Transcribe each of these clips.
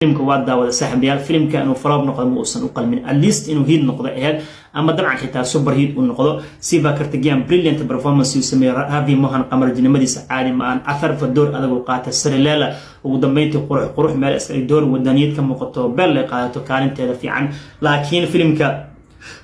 Filimka waa daawada, saaxiibayaal. Filimka inuu flop noqdo ma uusan u qalmin, at least inuu hit noqdo aheyd, ama dabcan xitaa super hit uu noqdo. Sivakarthikeyan brilliant performance uu sameeyey. Ravi Mohan qamarjinimadiisa caadi ma aan. Atharva door adag uu qaatay. Sreeleela ugu dambeyntii qurux qurux meel iska door wadaniyad ka muuqato, beel ay qaadato kaalinteeda fiican. Laakiin filimka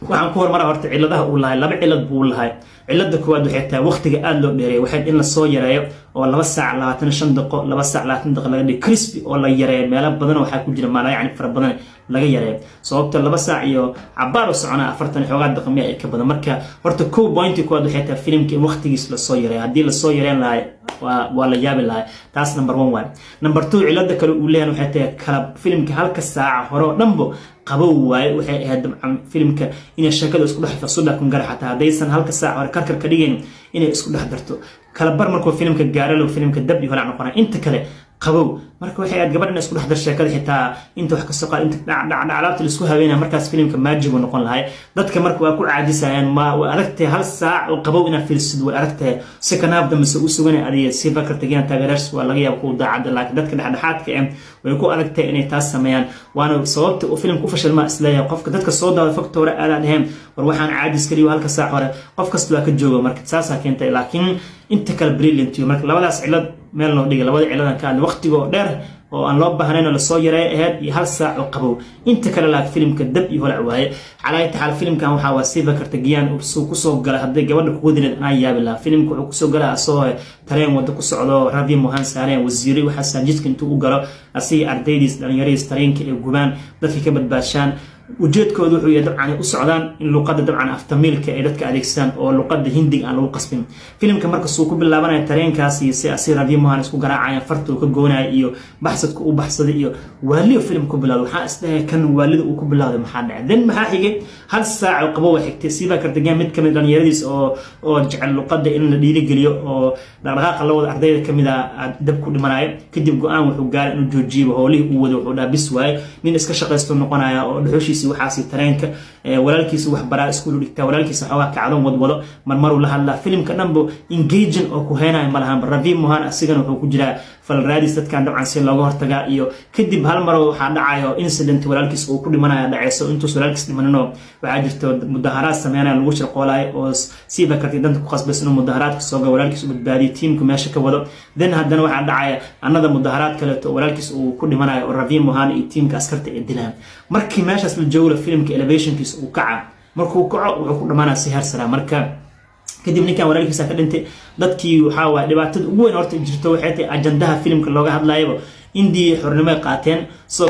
waxaan ku hormara horta ciladaha uu lahay. Laba cilad buu lahay. Cilada koowaad waxay tahay waqtiga aada loo dheereeyay. Waxay in lasoo yareeyo oo 2 saac 25 daqiiqo, 2 saac 20 daqiiqo laga dhigo, crispy oo la yareeyo. Meelo badan waxaa ku jira maala yacni fara badan laga yareeyo, sababta 2 saac iyo cabaar u soconaa, 40 xoogaa daqiiqo miya ay ka badan. Marka horta kow, pointi koowaad waxay tahay filimka in waqtigiis lasoo yareeyo. Haddii lasoo yareen lahay, waa la yaabi lahay. Taas number one waay. Number two, cilada kale uu leeyahay waxay tahay kala filimka halka saaca hore oo dhanbo qabow waaye. Waxay ahayd dabcan filimka inay sheekada isku dhex Sudha Kongara, xataa haddaysan halka saac hore karkar ka dhigayn, inay isku dhex darto. Kala bar markuu filimka gaaralo, filimka dab iyo holac noqonaya, inta kale qabow. Marka waxay ahayd gabadhan isku dhex dar sheekada, xitaa inta wax kasoo qaad, inta dhac dhac dhac alaabta laisku habeynaya, markaas filimka magic uu noqon lahay. Dadka marka waa ku caajisayaan. Ma way adagtahay hal saac oo qabow inaad fiirsid, way adagtahay. Second half dambe se u suganay adiga Sivakarthikeyan taageerayaashiis waa laga yaaba kuwa daacadda, laakiin dadka dhexdhexaadka eh way ku adagtahay inay taas sameeyaan. Waana sababta uu filimka u fashilmaa isleeyahay. Qofka dadka soo daawada fakta hore aadaan dheheen, war waxaan caajis kaliyo halka saac hore, qof kasta waa ka jooga. Marka saasaa keentay, laakiin inta kale brilliant. Marka labadaas cilad meel noo dhigay. Labada ciladan ka hadlay, waqtiga oo dheer oo aan loo baahnayn oo lasoo yareeyo ahayd iyo hal saac oo qabow. Inta kale laakiin filimka dab iyo holac waaye. Calaa taxaal, filimkan waxaa waa Sivakarthikeyan suu kusoo galay. Hadday gabadha kugu dileed, anaa yaabi lahaa. Filimka wuxuu kusoo galaa asagoo tareen wada ku socdo, Ravi Mohan saareen, wasiiray waxaa jidka intuu u galo, asiga ardaydiis, dhalinyaradiis tareenka ay gubaan, dadka ka badbaadshaan. Ujeedkooda wuxuu yahay dabcan ay u socdaan in luqadda dabcan aftamiilka ay dadka adeegsadaan oo luqadda Hindiga aan lagu qasbin. Filimka marka suu ku bilaabanaya tareenkaas iyo si asi Ravi Mohan isku garaacaya, farta uu ka goonaya iyo baxsadka u baxsaday iyo waaliyo filim ku bilowday, waxaa isdhahay kan waalida uu ku bilowday maxaa dhacay? Then maxaa xigay? Hal saac oo qabo xigtay. Sivakarthikeyan mid kamid dhalinyaradiis oo jecel luqadda in la dhiirigeliyo oo dhaqdhaqaaqa la wada ardayda kamid ah dab ku dhimanayo. Kadib go-aan wuxuu gaaray inuu joojiyo howlihii uu wado. Wuxuu dhaha bis waaye, nin iska shaqaysto noqonaya oo dhuxushiisi waxaasi tareenka walaalkiisa wax baraa, iskuul dhigtaa, walaalkiisa xoogaa kacdoon wadwado, marmaruu la hadlaa. Filimka dhanbo engaging oo ku heenayo ma lahanba. Ravi Mohan asigana wuxuu ku jiraa falraadis dadkan dabcan si looga hortagaa. Iyo kadib hal maro waxaa dhacayo incident walaalkiis uu ku dhimanaya dhaceyso. Intuus walaalkiis dhimanino, waxaa jirto mudaharaad sameynaya lagu shirqoolayo oo Sivakarthikeyan danta ku qasbaysa inuu mudaharaadka soo galo, walaalkiis u badbaadiyo, tiimku meesha ka wado. Then haddana waxaa dhacaya another mudaharaad kaleeto walaalkiis uu ku dhimanayo oo Ravi Mohan iyo tiimka askarta ay dilaan. Markii meeshaas la joogla, filimka elevationkiisa uu kaca. Markuu kaco, wuxuu ku dhamaanaya si heersara. Marka kadib ninkan walaalkiisa ka dhintay dadkii. Waxaa waay dhibaatada ugu weyn horta jirto waxay tahay ajandaha filimka looga hadlayaba Indiya xornimo ay qaateen sidoo